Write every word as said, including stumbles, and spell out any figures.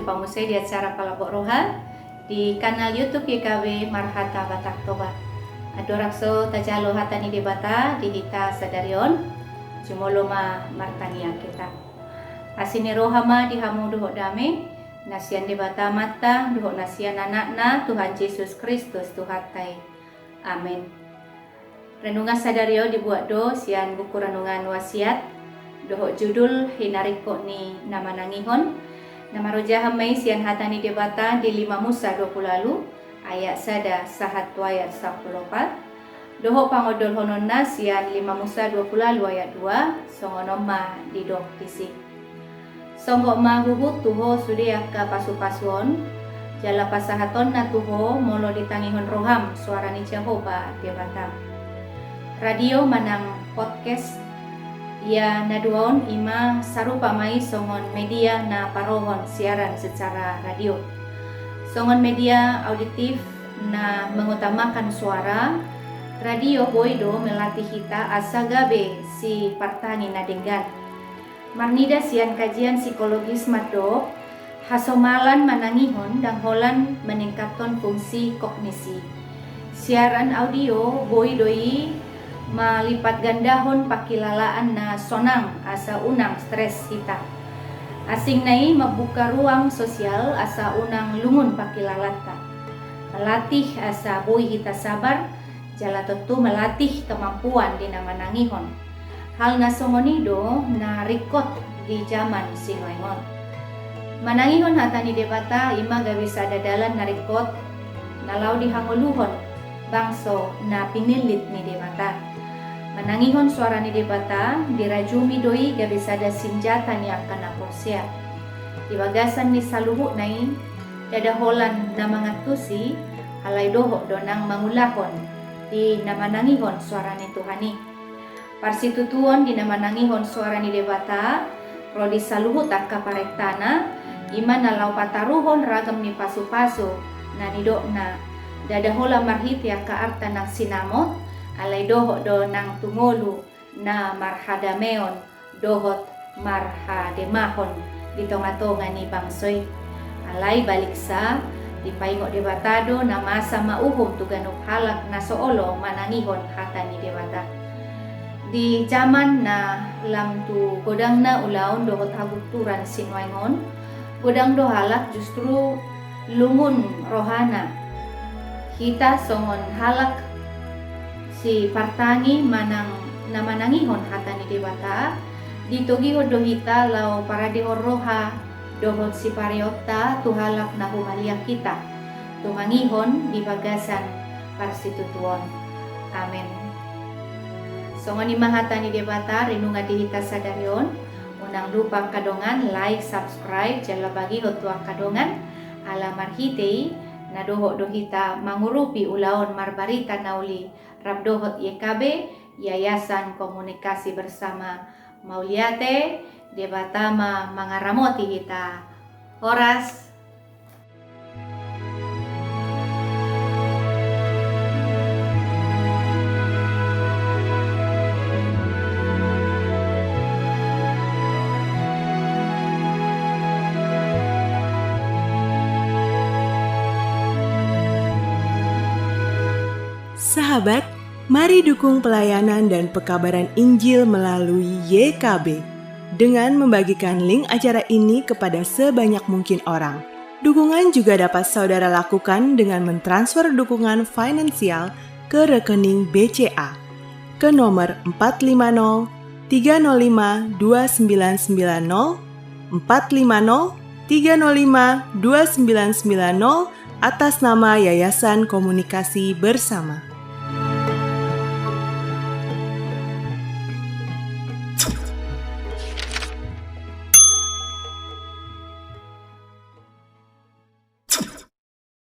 Pamusai di acara Palambok Roha di kanal YouTube Y K B Marhata Batak Toba. Andorang so tajalo hata ni Debata di hita sadari on, jumolo ma martangiang hita. Asi ni roha ma di hamu dohot dame, na sian Debata Amanta dohot na sian Anakna Tuhan Jesus Kristus Tuhanta i. Amen. Renungan sadari on dibuat do sian buku renungan Wasiat, dohot judul Hinaringkot ni na Manangihon, na marojahan ma i sian hata ni Debata di lima Musa dua pulu ualu ayat sada sahat tu ayat sampulu opat, dohot pangondolhononna sian lima Musa dua pulu ualu ayat dua, songon on ma didok disi. Songgop ma huhut tu ho sude angka pasupasu on, jala pasahatonna tu ho molo ditangihon roham soara ni Jahowa Debatam. Radio manang podcast, ia na dua on i ma sarupa ma i songon media na parohon siaran secara radio. Songon media auditif na mengutamakan suara, radio boi do melatih hita asa gabe sipartangi na denggan. Marnida sian kajian psikologis mandok, hasomalan manangihon ndang holan meningkathon fungsi kognisi. Siaran audio boi do i malipatgandahon pangkilalaan na sonang asa unang stres hita. Asingna i mambuka ruang sosial asa unang lungun pangkilalanta. Malatih asa boi hita sabar, jala tontu malatih kemampuan di na manangihon. Hal na songon i do na ringkot di jaman sinuaeng on. Manangihon hata ni Debata i ma gabe sada dalan na ringkot na laho dihangoluhon bangso na pinillit ni Debata. Manangihon soara ni Debata dirajumi do i gabe sada sinjata ni angka na porsea. Di bagasan ni saluhutna i, ndada holan na mangantusi, alai dohot do nang mangulahon di na manangihon soara ni Tuhan i. Parsitutuon di na manangihon soara ni Debata ro di saluhut angka parentana, i ma na laho pataruhon ragam ni pasupasu na nidokna, ndada holan marhite angka arta nang sinamot, alai dohot do nang tu ngolu na marhadameon dohot marhademahon di tongatonga ni bangso i. Alai baliksa, dipaingot Debata do na masa ma uhum tu ganup halak na so olo manangihon hata ni Debata. Di jaman na lam tu godangna ulaon dohot hagunturan sinuaeng on, godang do halak justru lungun rohana. Hita songon halak sipartangi manang na manangihon hata ni Debata, ditogihon do hita laho paradehon roha dohot sipareonta tu halak na humaliang hita, tumangihon di bagasan parsitutuon. Amen. Songon i ma hata ni Debata renungan di hita sadari on. Unang lupa angka dongan like, subscribe, jala bagihon tu angka dongan, ala marhite i na dohot do hita mangurupi ulaon marbarita na uli rap dohot Y K B, Yayasan Komunikasi Bersama. Mauliate, Debata ma mangaramoti hita. Horas. Sahabat, mari dukung pelayanan dan pekabaran Injil melalui Y K B dengan membagikan link acara ini kepada sebanyak mungkin orang. Dukungan juga dapat saudara lakukan dengan mentransfer dukungan finansial ke rekening B C A ke nomor empat lima nol tiga nol lima dua sembilan sembilan nol, empat lima nol tiga nol lima dua sembilan sembilan nol, atas nama Yayasan Komunikasi Bersama.